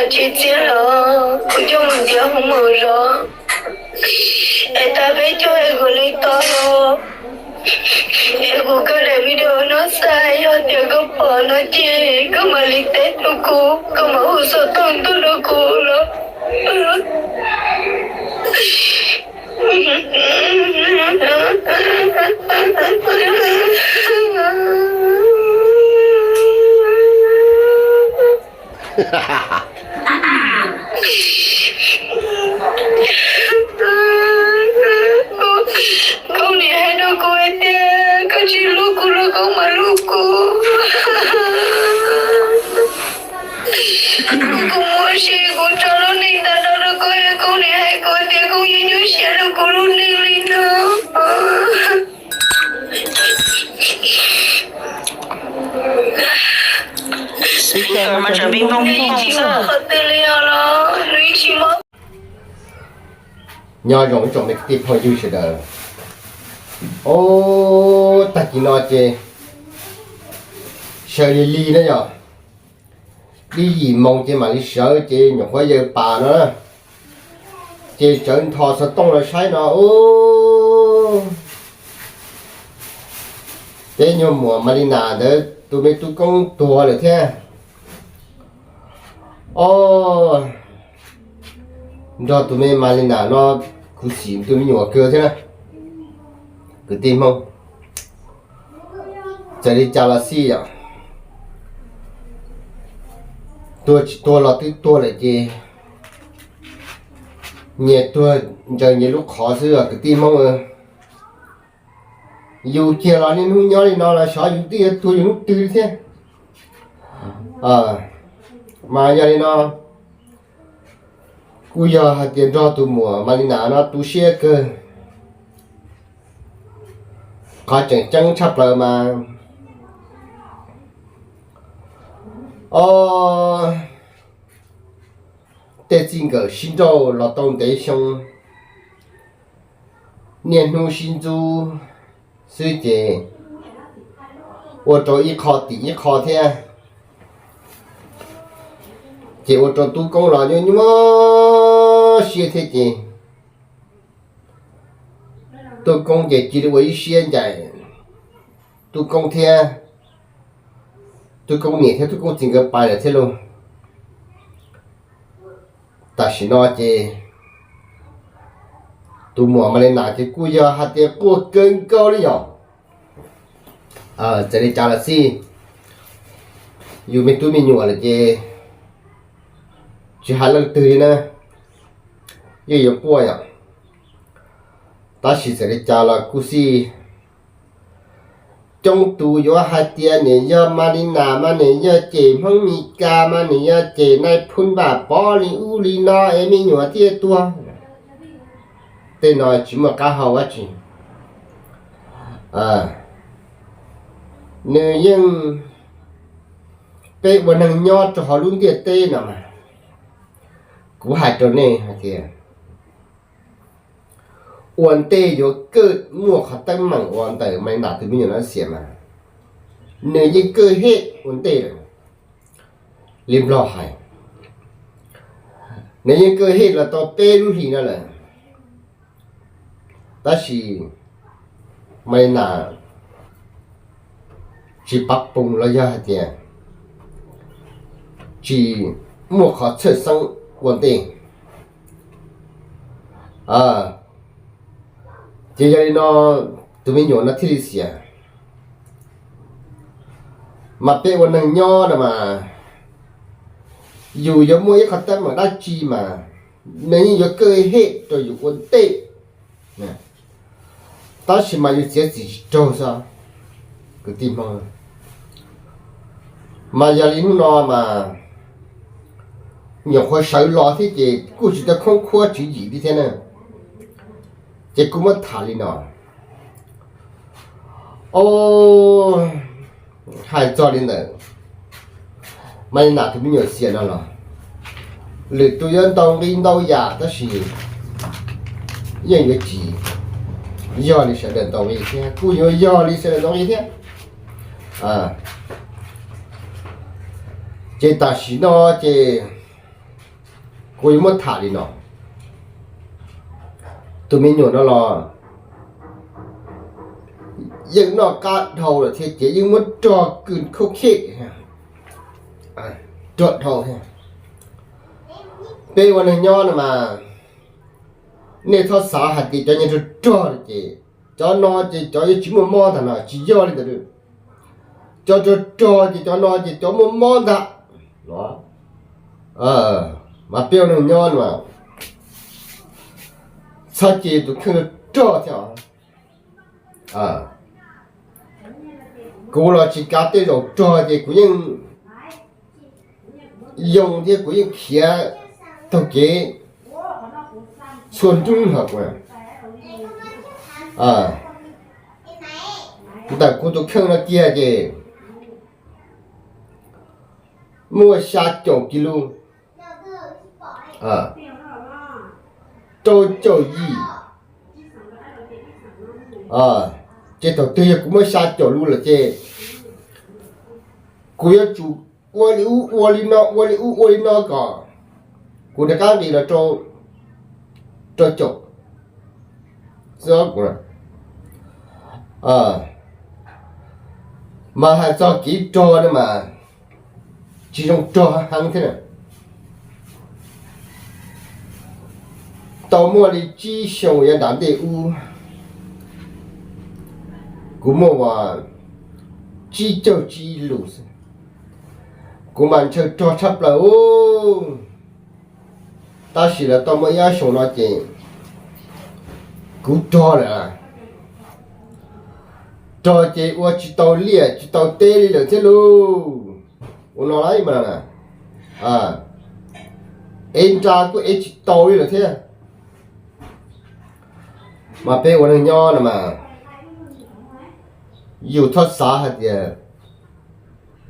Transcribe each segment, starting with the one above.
Tsis txiav los kuv coj mus ntiav hauv mom zov, es tas peb coj es kuv li tau los, es kuv kawm daim video no xwb, yog tias koj pom no ces koj mam li teb rau kuv, koj mam hu xov tooj tuaj rau kuv los. Koj niam hais rau kuv hais tias koj tsis hlub kuv los koj mam hlub kuv. Kuv muab sia kuv tso lub neej ntawm no rau koj, koj niam hais kuv tias koj yeej nyuaj siab rau kuv lub neej li no. Nyob zoo ib tsoom me kwv tij phooj ywg sawv daws. Ob, tag kis no ces sawv lig lig na yom, li yim moos ces mam li sawv ces nyuam qhuav yaws pas no na, ces tsawv ntho xov tooj los saib no, ub, peb nyuag muam Malina ntawd tus me tub koob tuag lawm thiab. Ob, nrog tus me Malina no khuv xim tus me nyuam kawg thiab na. Kwv tij Hmoob, txawm li cas los xij yom, tuag tsis tuag los twb tuag lawm ces nyias tuag ntsaws nyias lub qhov xwb os kwv tij Hmoob. Yus cia los niaj hnub nyob li no los xyov yus twb yuav tuag yus hnub twg thiab. Mas yog li no kuj yog hais tias nrog tus muam Malina no tu siab kawg. Qhov tseem ceeb tshaj plaws mas, ob, tej txij nkawm sib nrauj los tau ntev xyoo, niaj hnub sib ntxub xwb ces ua rau ib qho tim ib qho thiab, ces ua rau tub koob los nyuaj nyuaj siab thiab ces tub koob ces cia li ua ib siab ncaim tub koob thiab, tub koob niam thiab tub koob txiv nkawd pais lawm thiab lauj. Tam sim no ces tus muam Malina ces kuj yog hais tias quaj kawg nkaus li yom. Txawm li cas los xij, yus me tub me nyuam lawm ces tsis hais leej twg li na, yeej yuav quaj yom. Tab sis txawm li cas los kuj xij, coob tus yuav hais tias nws yog Malina mas nws yog cem Hmoob Mes Kas mas nws yog cem nais phoo Npam Pov li ub li no es me nyuam thiaj tuag. Tej no tsis muaj qab hau dab tsi. Nws yeej, peb ua neeg nyob rau hauv lub ntiaj teb no mas, kuv hais rau nej hais tias ua ntej yuav kawj muaj qhov teeb meem ua ntawm Malina tus me nyuam no xiam mas, nws yeej kawj hem ua ntej lawm. Li Nplog hais, nws yeej kawj hem los tau peb lub hlis no lawm. Tab sis Malina tsis pab poos los yog hais tias tsis muaj qhov txhawj xeeb ua ntej. Ces yog li no tus me nyuam no thiaj li xiam. Mas peb ua neeg nyob no mas, yus yuav muaj ib qhov teeb meem dab tsi mas nws yeej yuav kawj hem rau yus ua ntej. Tab sis mas yus txiav txim tsis raug xwb kwv tij Hmoob. Mas yog li hnub no mas nyuam qhuav sawv los thiab ces kuj tsis tau khoob khuab tswv yim li thiab na. Ces kuj muab tham li no. Ob, hais txog li ntawm Malina tus me nyuam xiam no los, lwm tus yuav ntaus nqi ntau yam tab sis yeej yuav tsis yog li sawv daws ntaus nqi thiab, kuj yuav yog li sawv daws ntaus nqi thiab. Ces tam sim no ces Kuv yuav muab tham li no, tus me nyuam no los yeej noj qab dhau lawm thiab ces yeej muab rog kws khaub khej rog dhau thiab. Peb ua neeg nyob no mas nej txhob xav hais tias cov nyiaj rog rog ces cov no ces cov yuav tsis muaj mob ntag no, tsis yog li ntawd. Cov rog rog ces cov no ces cov muaj mob ntag no. Mas peb ua neeg nyob no mas txhob cia tus kheej rog rog thiab. Kuv los tsis kav tej zaum rog ces kuv yeej yoo thiab kuv yeej khiav taug kev txhua hnub hos kuv ntawm kuv tus kheej no kiag ces muaj xya caum kis lus, rau caum yim. Ces thaum twg yog kuv muaj xya caum lus lawm ces kuv yuav tsum ua li ub ua li no ua li ub ua li no kom kuv rov qab nqis los rau caum. Mas hais txog kev rog no mas tsis zoo rog heev thiab. Tau muaj li tsib xyoo yav nram ntej ub, kuv muaj uas tsib caug tsib lus xwb, kuv mas ntshaw rog tshaj plaws. Tab sis lawv tau muaj ib ob xyoos no ces kuv rog lawm, rog ces ua tsis tau liaj tsis tau teb li lawm thiab lauj. Ua no lawm mas ev nra kuj ev tsis tau li lawm thiab. Mas peb ua neeg nyob no mas yus txhob xav hais tias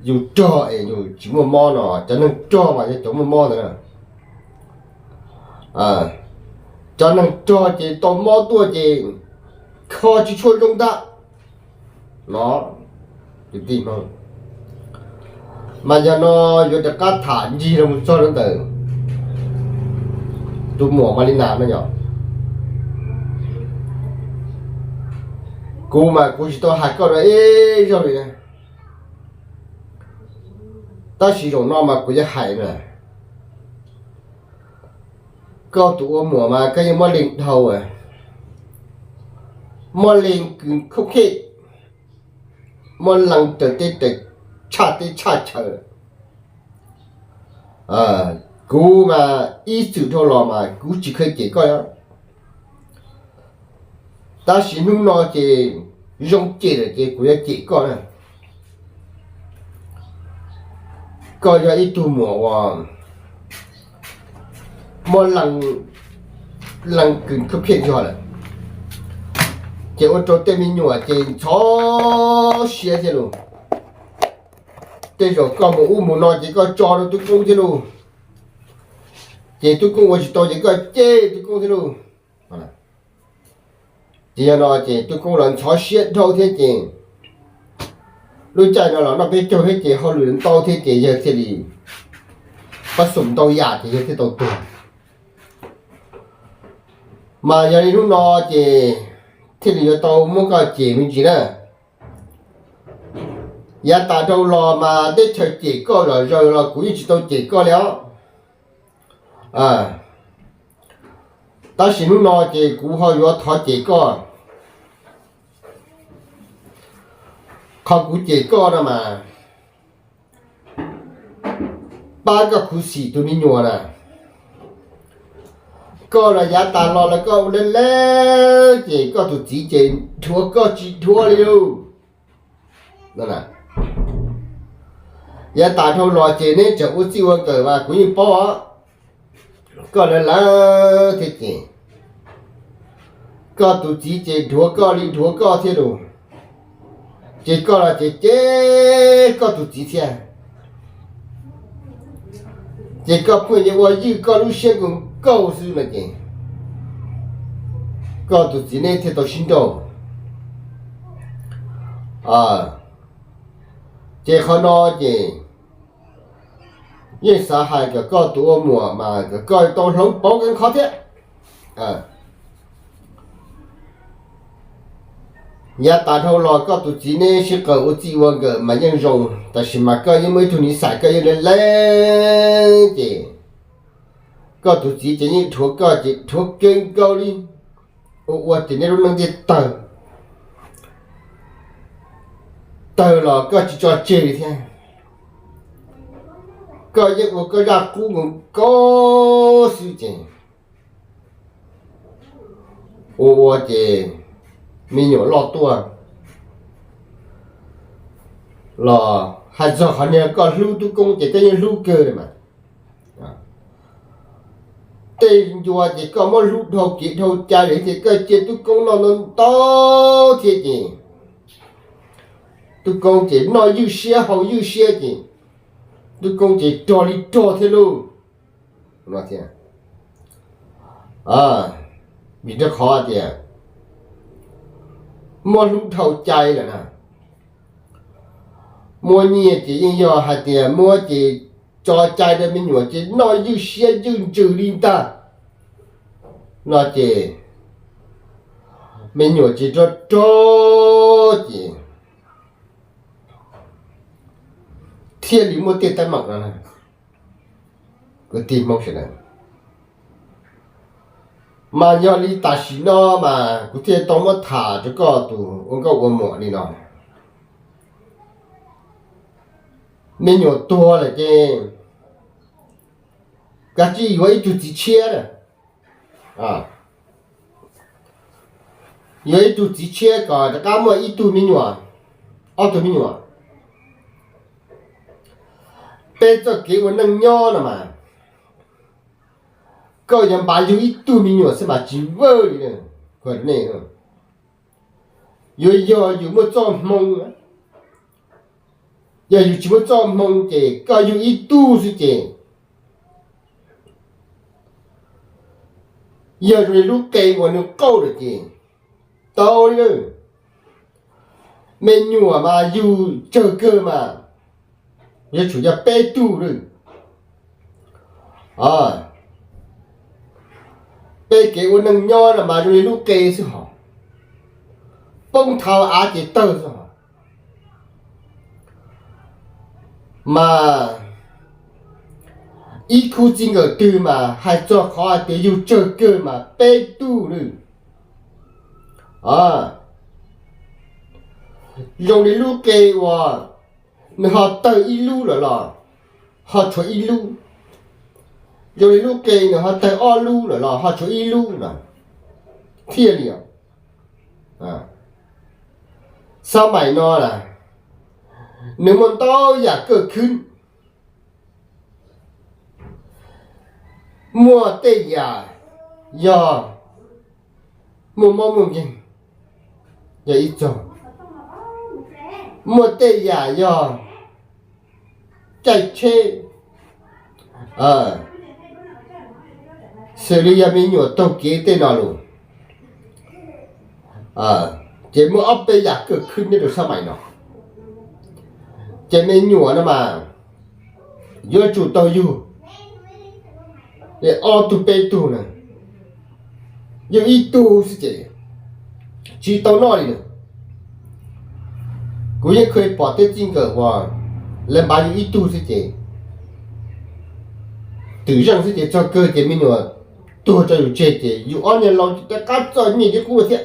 yus rog es yus tsis muaj mob no, cov neeg rog mas yog cov muaj mob ntawd na. Cov neeg rog ces tau mob tuaj ces kho tsis tshua zoo ntag no. Mas yog no yuav rov qab tham ncig los txog rau ntawm tus muam Malina no yog, kuv mas kuv tsis tau hais koj rau ib zaug li na, tab sis zaum no mas kuv yuav hais na. Koj tus ua muam mas koj yeej muab lees dhau, muab lees kws khaub khej, muab lees raws teb raws tshaj teb tshaj chaw. Kuv mas ib txwm dhau los mas kuv tsis kheev cem koj, tab sis hnub no ces zoo cem lawm ces kuv yuav cem koj na. Koj yog ib tug muam uas muab lees kws khaub khej zog lawm, ces ua rau tej me nyuam ces ntxhov siab thiab lauj. Tej zaum koj mus ub mus no ces koj tso rau tub koob thiab lauj, ces tub koob ua tsis tau ces koj cem tub koob thiab lauj. Ces yog no ces tub koob los ntxhov siab dhau thiab ces lub caij no los noj peb caug thiab ces hauj lwm ntau thiab ces yawg thiaj li pab xum ntau yam ces yawg thiaj tau tuag. Mas yog li hnub no ces thiaj li yuav tau muab koj cem me ntsis na. Yav tas dhau los mas teb chaws cem koj zom zaws los kuv yeej tsis tau cem koj li os. Tab sis hnub no ces kuv ho yuav thov cem koj. Qhov kuv cem koj no mas pab koj khuv xim tus me nyuam na. Koj los yav tas los lawm koj ua lawv lawv ces koj tus txiv ces dhuav koj tsis dhuav li lauj. Yav tas dhau los ces neb tseem ua txij ua nkawm mas kuv yeej paub os. Koj lawv lawv thiab ces koj tus txiv ces dhuav koj li dhuav koj thiab lauj. Ces koj los ces cem koj tus txiv thiab. Ces koj pheej yuav ua ywj koj lub siab nkaus nkaus xwb no ces koj tus txiv neb thiaj tau sib nrauj. Ces qhov no ces yeej xav hais kom koj tus ua muam mas kom koj tau hloov pauv kev khov thiab. Yav tas dhau los koj tus txiv neb sib qawm ua txij ua nkawm mas yeej zoo, tab sis mas koj yeej muaj ib tug niv xais koj yeej le le, ces koj tus txiv ces yeej dhuav koj ces dhuav kev nkaus li, ua ua ces neb lub neej thiaj tawg. Tawg los koj tsis tso tseg li thiab, koj yeej ua koj zaj qub nkaus nkaus xwb ces ua ua ces me nyuam loj tuaj los hais txog qhov niag koj hlub tub koob ces koj yeej hlub kawg li mas. Tej ncua ces koj muab hlub dhau kev dhau cai lawm ces koj cia tub koob noj ntau ntau thiab ces tub koob ces noj ywj siab haus ywj siab ces tub koob ces rog li rog thiab lauj. Vim rau qhov tias muab hlub dhau cai lawm na, muab nyiaj ces yeej yog hais tias muab ces tso cai rau me nyuam ces noj ywj siab ywj ntsws li ntag no ces me nyuam ces rog rog ces thiaj li muaj tej teeb meem no na, kwv tij Hmoob sawv daws. Mas yog li tam sim no mas kuv thiaj tau muab tham rau koj tus ua nkauj ua muam li no. Me nyuam tuag lawm ces kav tsij yuav ib tug txiv tshiab na. Yuav ib tug txiv tshiab kom rov qab muaj ib tug me nyuam, ob tug me nyuam. Peb txoj kev ua neej nyob no mas koj yuav npav yug ib tug me nyuam xwb mas tsis vwj li. Yuav yog yus muaj txoj hmoo, yog yus tsis muaj txoj hmoo ces koj yug ib tug xwb ces yog zoo li lub qe uas nws qauj lawm ces tau li lawm. Me nyuam mas yug tsawg kawg mas yuav tsum yog peb tug lawm. Peb kev ua neej nyob no mas zoo li lub qe xwb hos, poob thav av ces tawg xwb hos. Mas ib khub txij nkawm twg mas hais txog qhov hais tias yug tsawg kawg mas peb tug lawm. Zoo li lub qe uas nws ho tawg ib lub lawm los ho tshuav ib lub, zoo li lub qe nws ho tawg ob lub lawm los ho tshuav ib lub no thiaj li. Xab mais no na, nws muaj ntau yam kawj khwb. Muaj tej yam yog muaj mob muaj nkeeg, yog ib txog. Muaj tej yam yog caij tsheb, xws li yog me nyuam taug kev tej no los, ces muaj ob peb yam kawj khwb nyob rau xab mais no. Ces me nyuam no mas yuav tsum tau yug li ob tug peb tug na, yug ib tug xwb ces tsis tau noj li lawm. Kuv yeej kheev pom tej txij nkawm uas lawv npav yug ib tug xwb ces twm zeej xwb ces txog kawg ces me nyuam tuag tso yus tseg ces yus ob niag laus rov qab txom nyem li qub thiab.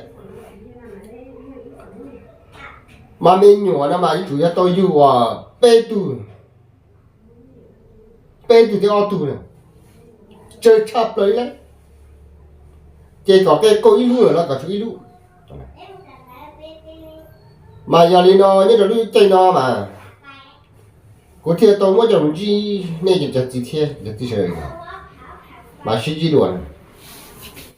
Mas me nyuam no mas yuav tsum yog tau yug uas peb tug, peb tug thiab ob tug na, tsawg tshaj plaws li lawm. Ces kom qe qauj ib lub lawm los kom tshuav ib lub. Mas yog li no nyob rau lub caij no mas kuv thiaj tau muab coj mus ntsib nej cov txiv thiab cov txiv sawv daws, mas sib ntsib dua.